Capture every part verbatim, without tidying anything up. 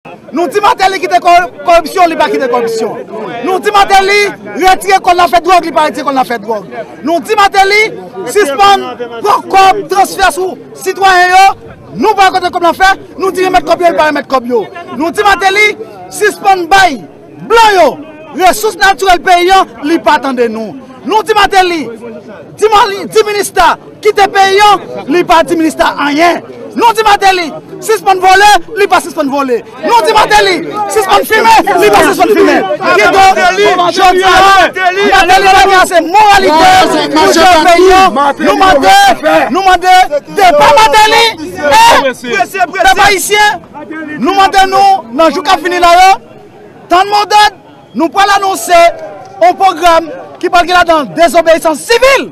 Nou di Martelly kite kò-, kòripsyon, li pa kite kòripsyon. Nou di Martelly retire kò l nan afè dwòg, li pa retire kò l nan afè dwòg. Nou di Martelly sispann pran kòb transfè sou sitwayen yo, nou pa konte kòb nan afè, nou di remèt kòb yo, li pa remèt kòb yo. Nou di Martelly sispann bay blan yo resous natirèl peyi an, li pa tande nou. Nou di Martelly, di Mali, di minista kite peyi an, li pa di minista anyen. Nou di Martelly sispann vole, li pa sispann vole. Nou di Martelly sispann fimen, li pa sispann fimen. Kidonk, jodi a, Martelly pa gen ase moralite pou jere peyi an. Nou mande, nou mande depa Martelly. E, pèp ayisyen, nou mande nou, nan jou k ap vini la yo, tann modèd, nou pral anonse yon pwogram ki pral gen ladan dezobeyisans sivil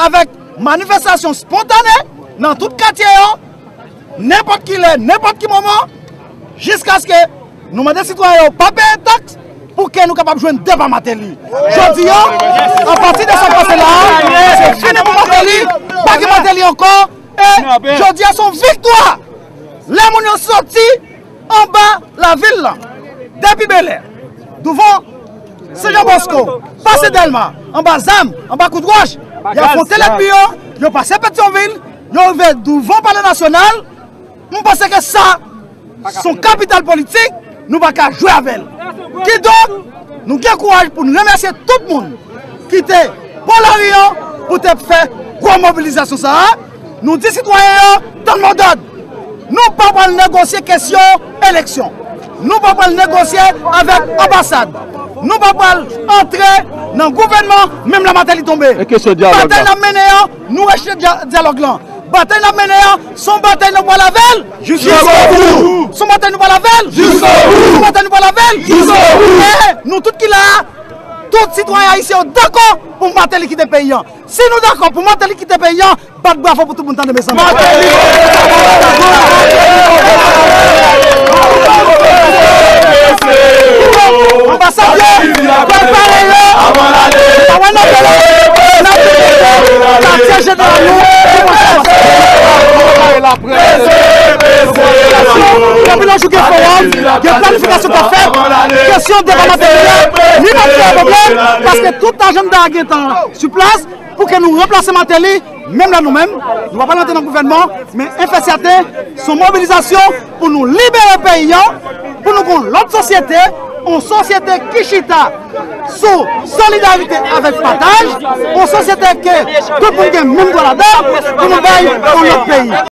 avèk manifestasyon spontane nan tout katye yo, nenpòt ki lè, nenpòt ki moman, jiskaske nou mande sitwayen yo pa peye taks pou ke nou kapab jwenn depa Martelly. Jodi a, apati de sa k pase la a, se fini pou Martelly, pa gen Martelly ankò, e jodi a se yon viktwa. Lè moun yo soti anba lavil la, depi Bèlè, douvan Sen Jan Bòsko, pase Dèlma, anba zam, anba kout wòch, y afwonte lènmi yo, yo pase Petyonvil, yo rive douvan Palè Nasyonal. M panse ke sa, se yon kapital politik, nou pa ka jwe avè l. Kidonk, nou gen kouraj pou n remèsye tout moun ki te pran lari an pou te fè gwo mobilizasyon sa a. Nou di sitwayen yo, tann modèd. Nou pa pral negosye kesyon eleksyon. Nou pa pral negosye avèk anbasad. Nou pa pral antre nan gouvènman, menm lè Martelly tonbe. E kesyon dyalòg la? Batay n ap mennen an, nou rejte dya-, dyalòg lan. Batay n ap mennen an, se yon batay nou pral avè l jiskobou. Se yon batay nou pral avè l jiskobou. Se yon batay nou pral avè l jiskobou. E nou tout ki la a, tout sitwayen ayisyen yo dakò pou Martelly kite peyi an. Si nou dakò pou Martelly kite peyi an, bat bravo pou tout moun tande, mezanmi. Anbasad yo, prepare yo. Pa wè n ap vini. N ap vini. Katye jeneral nou. Depi nan jou gen fowòm, gen planifikasyon k ap fèt. Kesyon depa Martelly a, li p ap kreye pwoblèm, paske tout ajanda a gentan sou plas pou ke nou ranplase Martelly, menm lè nou menm, nou pa pral antre nan gouvènman, men F S C A T, se yon mobilizasyon pou nou libere peyi an, pou nou gen yon lòt sosyete, yon sosyete ki chita sou solidarite avèk pataj, yon sosyete ke tout moun gen menm dwa ladan, pou nou bay yon lòt peyi.